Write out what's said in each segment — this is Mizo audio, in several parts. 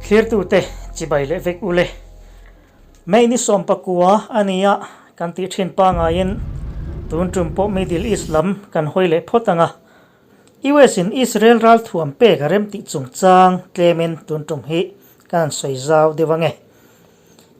Thlirtute chibai leh vek ule. May ni 19 a nia kan tih thin pangaiin tun tum pawh Middle East lam kan hawi leh phawt ang a. US in Israel ralthuam pek a rem tih chungchang tlemin tun tum hi kan han sawi zau deuh ang e.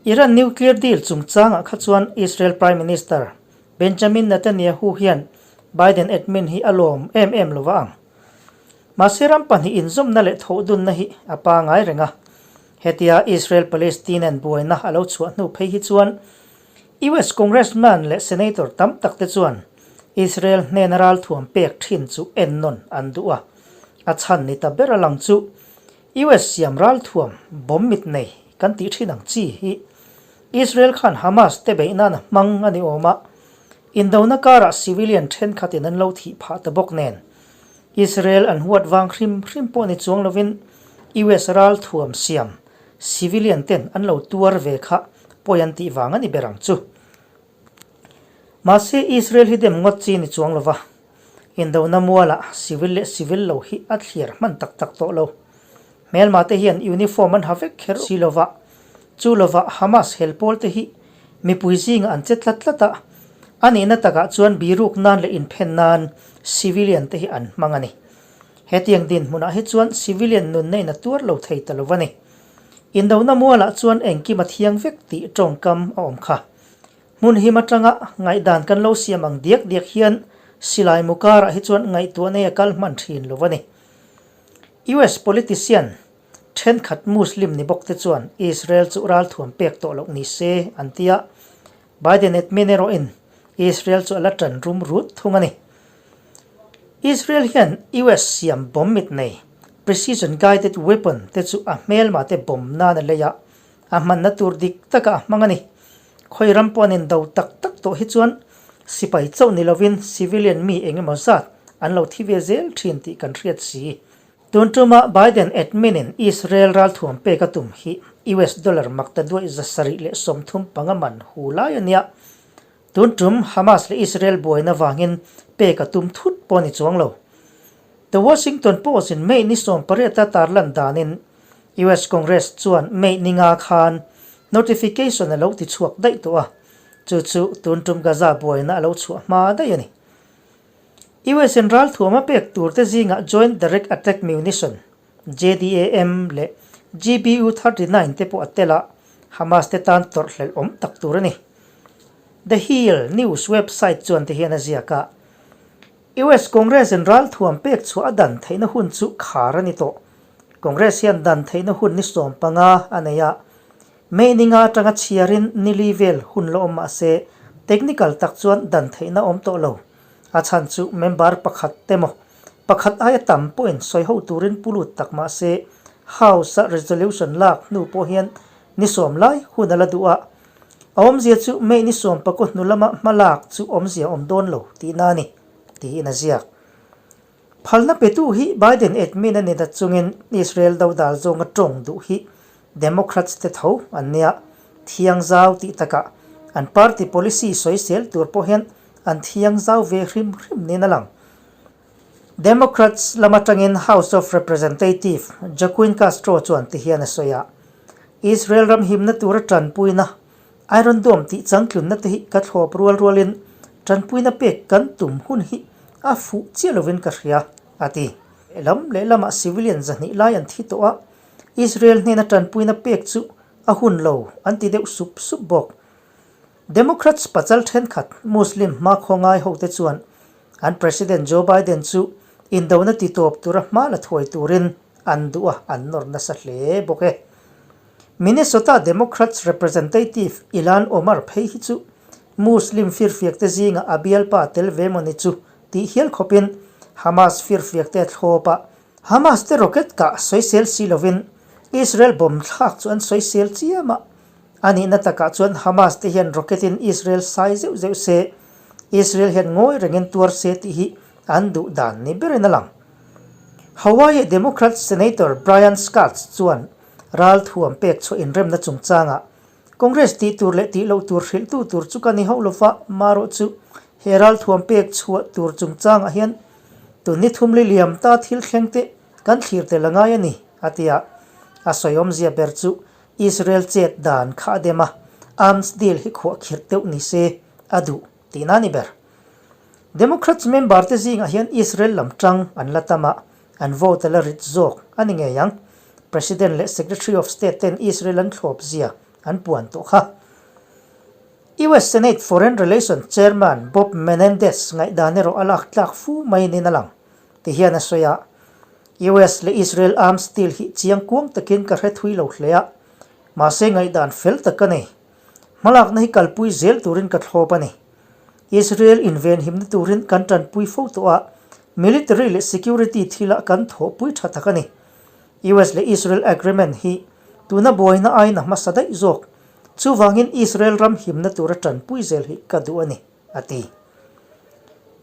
Iran nuclear deal chungchangah kha chuan Israel Prime Minister Benjamin Netanyahu hian Biden admin hi a lawm em em lo va ang. Mahse ram pahnih inzawmna leh thawhdunna hi a pangai reng a. Hetia Israel-Palestinian buaina a lo chhuah hnu phei hi chuan US Congressman leh Senator tam tak te chuan Israel hnena ralthuam pek thin chu ennawn an duh a. A chhan ni ta ber a lang chu US siam ralthuam bomb mit nei kan tih thin ang chi hi Israel khan Hamas te beih nan a hmang a ni awm a, indona karah civilian thenkhatin an lo thih phah ta bawk nen Israel an huat vang hrim hrim pawh ni chuang lovin US ralthuam siam civilian ten an lo tuar ve kha pawi an tih vang a ni ber ang chu. Mahse Israel hi dem ngawt chi ni chuang lova, indona mualah civil leh civil lo hi a thliar hman tak tak tawh lo. Hmelma te hian uniform an ha vek kher si lova, chu lova Hamas hel pawl te hi mipui zingah an che tlat tlat a, a nihna takah chuan biruk nan leh inphen nan civilian te hi an hmang a ni. Hetiang dinhmunah hi chuan civilian nunna in a tuar lo thei ta lo a ni. Indona mualah chuan engkim a thiang vek tih tawngkam a awm kha. Hmun him atanga ngaihdan kan lo siam ang diak diak hian silai mu karah hi chuan ngaihtuah nei a kal hman thin lo a ni. US politician thenkhat Muslim ni bawk te chuan Israel chu ralthuam pek tawh loh ni se an ti a, Biden admin erawhin Israel chu a la tan rum rut thung a ni. Israel hian US siam bomb mit nei, precision guided weapon, te chu a hmelma te bomb nan a lei a, a hmanna tur dik taka a hmang a ni. Khawi ram pawh an indo tak tak tawh hi chuan sipai chauh ni lovin civilian mi eng emaw zat an lo thi ve zel thin tih kan hriat si. Tun tuma Biden admin in Israel ralthuam pek a tum hi US dollar makta duaih 735 man hu lai a nia. Tun tum Hamas leh Israel buaina vangin pek a tum thut pawh a ni chuang lo. The Washington Post in May ni 18 a tarlan danin US Congress chuan May ni nga khan notification a lo ti chhuak daih tawh a, chu chu tun tum Gaza buaina a lo chhuah hma daih a ni. US in ralthuam a pek tur te zingah Joint Direct Attack Munition, JDAM, leh GBU-39 te pawh a tel a, Hamas te tan tawrhhlelh awm tak tur a ni. The Hill news website chuan ti hian a ziak a, US Congress in ralthuam pek chhuah a dan theihna hun chu khar a ni tawh. Congress hian dan theihna hun ni 15 a nei a, May ni nga atanga chhiarin ni li vel hun la awm mah se technical tak chuan dan theihna awm tawh lo. A chhan chu member pakhat te maw pakhat aia tam pawhin sawi ho turin pu lut tak mah se House-a resolution lak hnu pawh hian ni sawm lai hun a la duh a. A awmzia chu May ni 19 hnu lama hma lak chu awmzia awm dawn lo tihna a ni, tiin a ziak. Phalna petu hi Biden admin a ni na chungin Israel dodal zawnga tawng duh hi Democrats te tho an nia, thiang zau tih takah an party policy sawisel tur pawh hian an thiang zau ve hrim hrim niin a lang. Democrats lam atangin House of Representative Joaquin Castro chuan ti hian a sawi a, Israel ram himna tura tanpuina Iron Dome tih changtlunna te hi ka thlawp rual rualin tanpuina pek kan tum hun hi a fuh chiah lovin ka hria, a ti. Lehlam lehlamah civilian 200 lai an thi tawh a, Israel hnena tanpuina pek chu a hun lo an ti deuh sup sup bawk. Democrats pachal thenkhat Muslim hmakhaw ngai hote chuan an President Joe Biden chu indona titawp tura hma la thuai turin an duh a, an nawr nasa hle bawk e. Minnesota Democrats Representative Ilhan Omar phei hi chu Muslim firfiakte zinga a bialpa tel ve mawni chu tih hial khawpin Hamas firfiakte a thlawp a, Hamas te rocket kah sawisel si lovin Israel bomb thlak chu an sawisel chiam a, a nihna takah chuan Hamas te hian rocket in Israel sai zeuh zeuh se, Israel hian ngawi rengin tuar se tih hi an duh dan ni berin a lang. Hawaii Democrat Senator Brian Schatz chuan ralthuam pek chhuah inremna chungchangah Congress tih tur leh tih loh tur hrilhtu tur chu ka ni hauh lova, marawh chu he ralthuam pek chhuah tur chungchangah hian tun ni thum li liam ta thil thleng te kan thlir tel a ngai a ni, a ti a. A sawi awmzia ber chu Israel chet dan kha a dem a, arms deal hi khuah khirh deuh ni se a duh tihna a ni ber. Democrats member te zingah hian Israel lam tang an la tam a, an vote a la rit zawk a ni ngei ang. President leh Secretary of State ten Israel an thlawp zia an puan tawh kha. US Senate Foreign Relations Chairman Bob Menendez ngaihdan erawh a lak tlak fu mai niin a lang. Ti hian a sawi a, US leh Israel arms deal hi chiang kuang takin ka hre thui lo hle a, mahse ngaihdan fel tak ka nei. Hmalakna hi kalpui zel turin ka thlawp a ni. Israel invenhimna turin kan tanpui fo tawh a, military leh security thilah kan thawhpui tha tak a ni. US leh Israel agreement hi tuna buaina aiin a hmasa daih zawk. Chuvangin Israel ram himna tura tanpui zel hi ka duh a ni, a ti.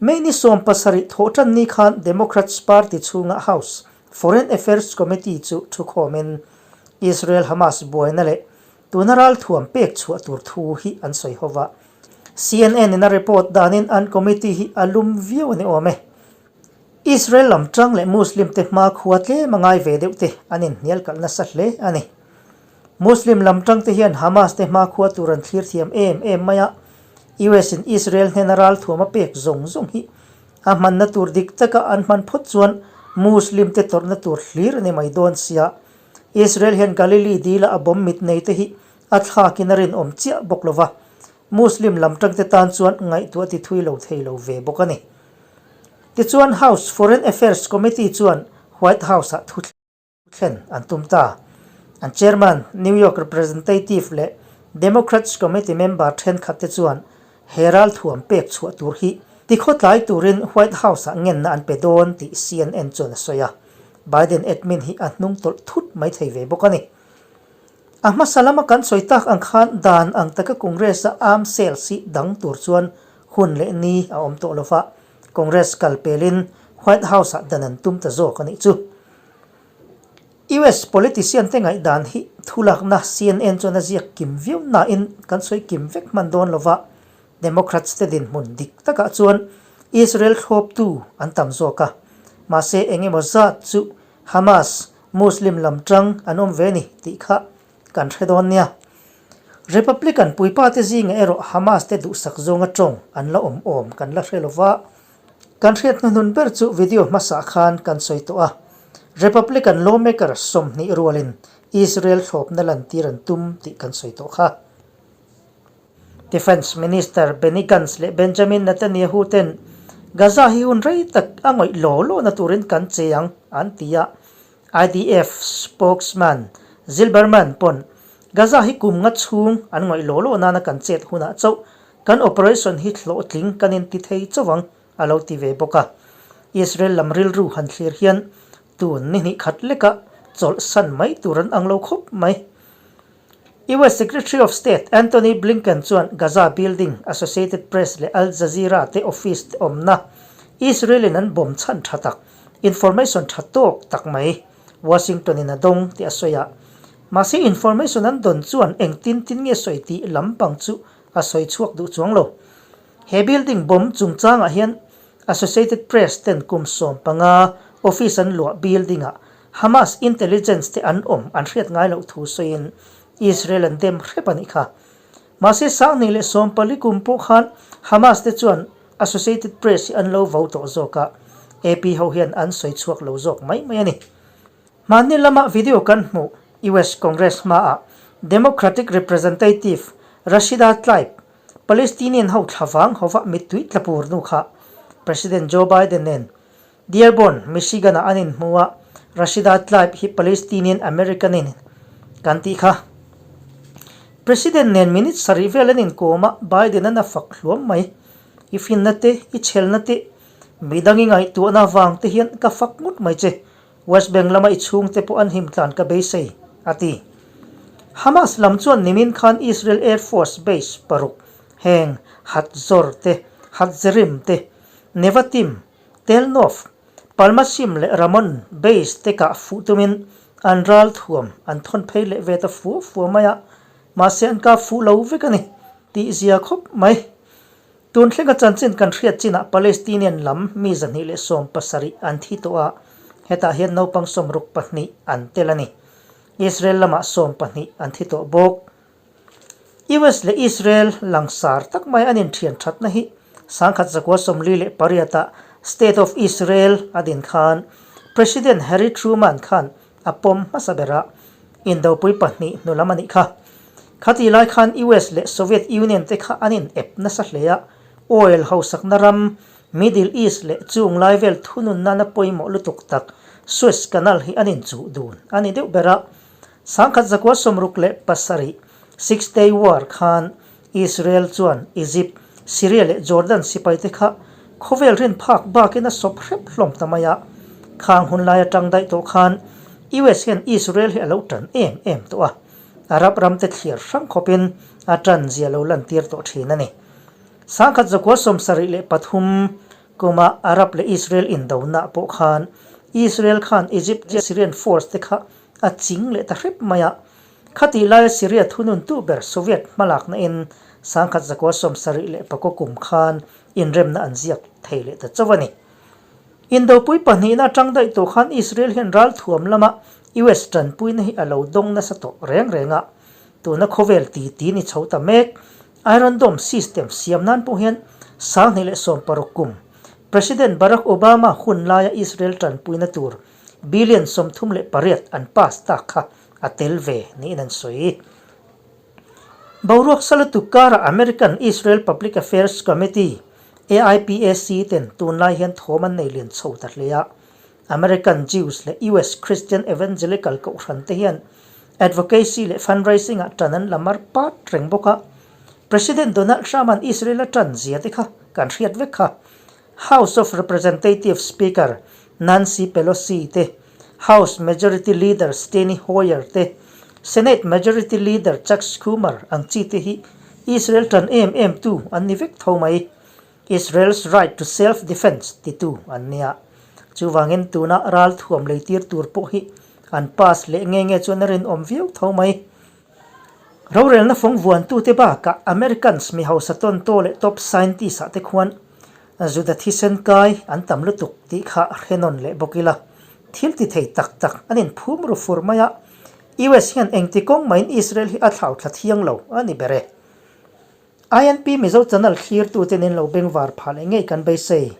May ni 70 thawhtan ni khan Democrats party chhunga House Foreign Affairs Committee chu thukhawmin Israel-Hamas buaina leh tuna ralthuam pek chhuah tur thu hi an sawi ho va. CNN in a report danin an committee hi a lum viau a ni awm e. Israel lam tang leh Muslim te hma khua tlem a ngai ve deuh te an inhnial kalh nasa hle a ni. Muslim lam tang te hian Hamas te hma khua tur an thlir thiam em em mai a, US in Israel hnena ralthuam a pek zawng zawng hi a hmanna tur dik taka an hman phawt chuan Muslim te tawrhna tur hlir a ni mai dawn sia. Israel hian Galilee dila a bomb mit nei te hi a thlakin a rinawm chiah bawk lova, Muslim lam tang te tan chuan ngaihtuah ti thui lo thei lo ve bawk a ni. Tichuan House Foreign Affairs Committee chuan White House-ah thu thlen an tum ta. An chairman, New York Representative leh Democrats Committee member thenkhat te chuan he ralthuam pek chhuah tur hi tikhawtlai turin White House-ah ngenna an pe dawn tih CNN chuan a sawi a. Biden admin hi a hnung tawlh thut mai thei ve bawk a ni. A hmasa lama kan sawi tak ang khan dan ang taka Congress-a arm sales hi dang tur chuan hun leh ni a awm tawh lo va, Congress kal pelin White House-ah dan an tum ta zawk a nih chu. US politician te ngaihdan hi thulakna CNN chuan a ziak kim viau nain kan sawi kim vek hman dawn lo va, Democrats te dinhmun dik takah chuan Israel thlawptu an tam zawk a, mahse eng emaw zat chu Hamas, Muslim lam tang an awm ve ni tih kha kan hre dawn nia. Republican puipa te zinga erawh Hamas te duhsak zawnga tawng an la awm awm kan la hre lova. Kan hriat hnuhnun ber chu video hmasa khan kan sawi tawh a, Republican lawmaker 20 rualin Israel thlawpna lantir an tum tih kan sawi tawh kha. Defence Minister Benny Gantz leh Benjamin Netanyahu ten Gaza hi hun rei tak a ngawih law lawna turin kan che ang, an ti a. IDF spokesman Zilberman pawn Gaza hi kum nga chhung an ngawih law law nana kan chet hunah chauh kan operation hi hlawhtling kan inti thei chauh ang, a lo ti ve bawk a. Israel lam rilru han thlir hian tun ni hnih khat leka chawlhsan mai tur an ang lo khawp mai. US Secretary of State Antony Blinken chuan Gaza building Associated Press leh Al Jazeera te office te awmna Israel-in an bomb chhan tha tak, information tha tawk tak mai Washington-in a dawng tih a sawi a. Mahse information an dawn chuan engtin tin nge sawi tih lampang chu a sawi chhuak duh chuang lo. He building bomb chungchangah hian Associated Press ten kum 15 office an luah building-ah Hamas intelligence te an awm an hriat ngai loh thu sawiin Israel an dem hrep a nih kha. Mahse 2014 kum pawh khan Hamas te chuan Associated Press hi an lo vo tawh zawk a, AP ho hian an sawi chhuak lo zawk mai mai a ni. Hmanni lama video kan hmuh US Congress hmaah Democratic Representative Rashida Tlaib Palestinian ho thlavang hova mittui tla pur nu kha President Joe Biden nen Dearborn, Michigan-ah an inhmu a, Rashida Tlaib hi Palestinian American in kan tih kha. President nen minute sarih vel an inkawm a, Biden an a fak hluam mai. I finna te, i chhelna te, midang i ngaihtuahna avang te hian ka fak ngut mai che. West Bank lama i chhungte pawh an him tlan ka beisei, a ti. Hamas lam chuan nimin khan Israel Air Force base paruk heng Hatzor te, Hatzerim te, Nevatim, Tel Nof, Palmachim leh Ramon base te kah fuh tumin an ral thuam an thawn phei leh ve ta fua fua mai a, mahse an kap fuh lo vek a ni tih zia khawp mai. Tun thlenga chanchin kan hriat chinah Palestinian lam mi 217 an thi tawh a, hetah hian naupang 62 an tel a ni. Israel lamah 12 an thi tawh bawk. US leh Israel langsar tak mai an inthian thatna hi 1948 ah State of Israel a din khan President Harry Truman khan a pawm hmasa ber a, indopui pahnih hnu lam a nih kha. Khatih lai khan US leh Soviet Union te kha an in ep nasa hle a, oil hausakna ram Middle East leh chung lai vel thunun nana pawimawh lutuk tak Suez Canal hi an inchuh dun a ni deuh ber a. 1967 Six Day War khan Israel chuan Egypt, Syria leh Jordan sipaite kha khawvel rin phak bakin a sawp hrep hlawm ta mai a. Khang hun lai atang daih tawh khan US hian Israel hi a lo tan em em tawh a, Arab ramte thliar hrang khawpin a tan zia lo lantir tawh thin a ni. 1973 kuma Arab leh Israel indona pawh khan Israel khan Egypt leh Syrian force te kha a ching leh ta hrep mai a. Khatih laia Syria thununtu ber Soviet hmalakna in 1974 kum khan inremna an ziak thei leh ta chauh a ni. Indopui pahnihna atang daih tawh khan Israel hian ralthuam lama US tanpuina hi a lo dawng nasa tawh reng reng a. Tuna khawvel ti ti ni chho ta mek. Iron Dome system siam nan pawh hian 2016 kum President Barack Obama hun laia Israel tanpuina tur billion 38 an pass tak kha a tel ve niin an sawi. Boruak sa lutuk karah American Israel Public Affairs Committee, AIPAC, ten tunlai hian thawm an nei lian chho ta hle a. American Jews leh US Christian Evangelical kohhran te hian advocacy leh fundraising ah tan an la mar pat reng bawk a. President Donald Trump an Israel a tan zia te kha kan hriat vek kha. House of Representatives Speaker Nancy Pelosi te, House Majority Leader Steny Hoyer te, Senate Majority Leader Chuck Schumer ang chi te hi Israel tan em em tu an ni vek tho mai. Israel's right to self-defence titu an nia. Chuvangin tuna ral thuam lei tir tur pawh hi an pass leh nge nge chuan a rinawm viau tho mai. Rorelna fawng vuantute bakah Americans mi hausa tawntaw leh top scientist ah te khuan Juda thisen kai an tam lutuk tih kha hre nawn leh bawk ila. Thil ti thei tak tak an inphum ru fur mai a, US hian engti kawng mahin Israel hi a thlau thla thiang lo a ni ber e. INP Mizo channel thlirtute nen lo bengvar phah leh ngei kan beisei.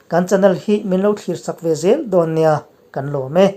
Kan channel hi min lo thlir sak ve zel dawn nia kan lawm e.